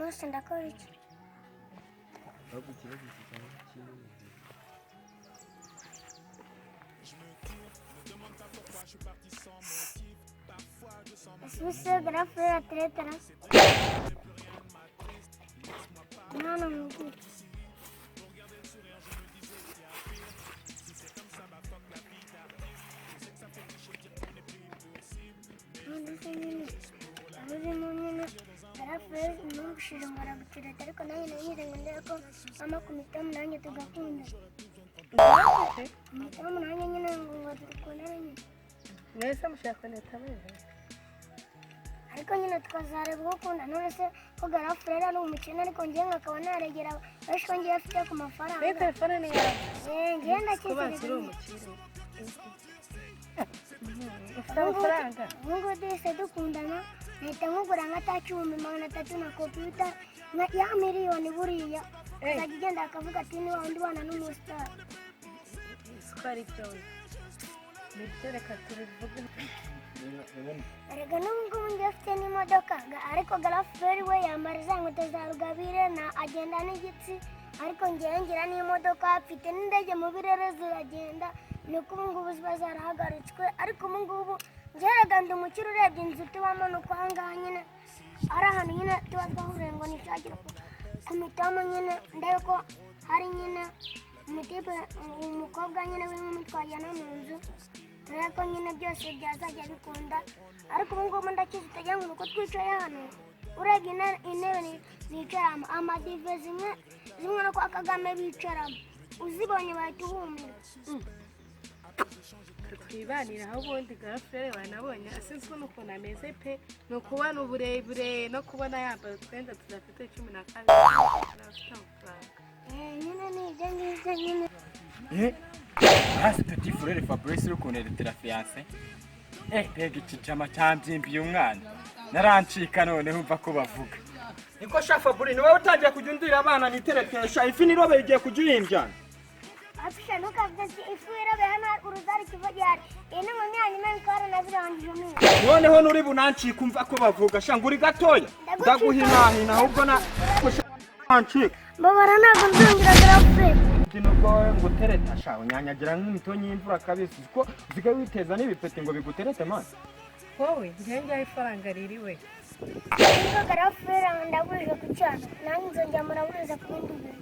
None ndakora iki? Ahubwo ikibazo kijyanye kinini. Ese grand frère ateretera mwana mubwire. None se nyine urimo nyine grand frère numvishije ngo aragutereta, ariko nanjye nanyuze ngo ndebe ko mama kumitamu nanjye tugakunda. Kumitamu nanjye nyine ngo dukundane nyine. Mwese mushaka kuneta ameze. Ariko nyine tukazareba uwo ukunda. None se ko grand frère ari umukene, ariko njyewe nkakaba naregera benshi ko ngiye afite ku mafaranga. N'iyi telefone ni yawe? Eh, njyewe Ko bazi uri ndakize. umukire. Ufite amafaranga? Ubu ngubu duhise dukundana, nahita nkugura nka taci 300,000 na kompiyuta nka ya miliyoni buriya. Eh. Azajya igenda akavuga ati ni wa wundi ubana n'umusitari. Isukari byoye. Nibyo, reka tubivuge. Erega n'ubu ngubu njye afite n'imodoka, ariko grand frère we yambara za nkweto za rugabire na agenda n'igitsi, ariko ngewe ngira n'imodoka, mfite n'indege mu birere ziragenda, ni uko ubu ngubu ziba zarahagaritswe. Ariko ubu ngubu njyewe erega ndi umukire. Urebye inzu tubamo ni uko aha ngaha nyine ari ahantu nyine tuba twahuriye ngo nishakire ku mitamu nyine, ndebe ko hari nyine umutipe, umukobwa nyine w'inkumi twajyana mu nzu, turebe ko nyine byose byazajya bikunda. Ariko ubu ngubu ndakize, utagira ngo ni uko twicaye hano. Urebye intebe nicaramo, amadive zimwe zimwe no kwa Kagame bicaramo, uzibonye bahita uhumira. Twibanire aho ubundi grand frère wanabonye asinzwe n'ukuntu ameze pe, ni ukubona uburebure no kubona yambaye utwenda tudafite 12, afite amafaranga. Eh, nyine ni ibyo ngibyo nyine. Eh, hasi petit frère Fabrice uri kunteretera fiancé. Eh, mbega ikijama cyambyimbiye umwana. Narancika noneho umva ko bavuga. Niko sha Faburi, ni wowe utangiye kujya undira abana niteretesha ifi nirobeye igiye kujya uyinjyana. Afisha ntukavuge ati ifu irobeye hano uruzari kiva gihari, iyi ni mu myanya imwe ikora na birangije umwe. Noneho nuri bunancika umva ko bavuga sha ngo uri gatoya. Ndaguhinahina ahubwo na nancika. Mbabara, ntabwo nzongera, grand frère. Nubwo wowe ngo utereta sha unyanyagira nk'imitonyi y'imvura kabisa, uzi ko usigaye witeza n'ibipeti ngo biguterete man. Wowe njyewe njyaho ifaranga ririwe. Nubwo grand frère ndabujije ku cyana, nanjye nzongera muraburiza ku bindi bintu.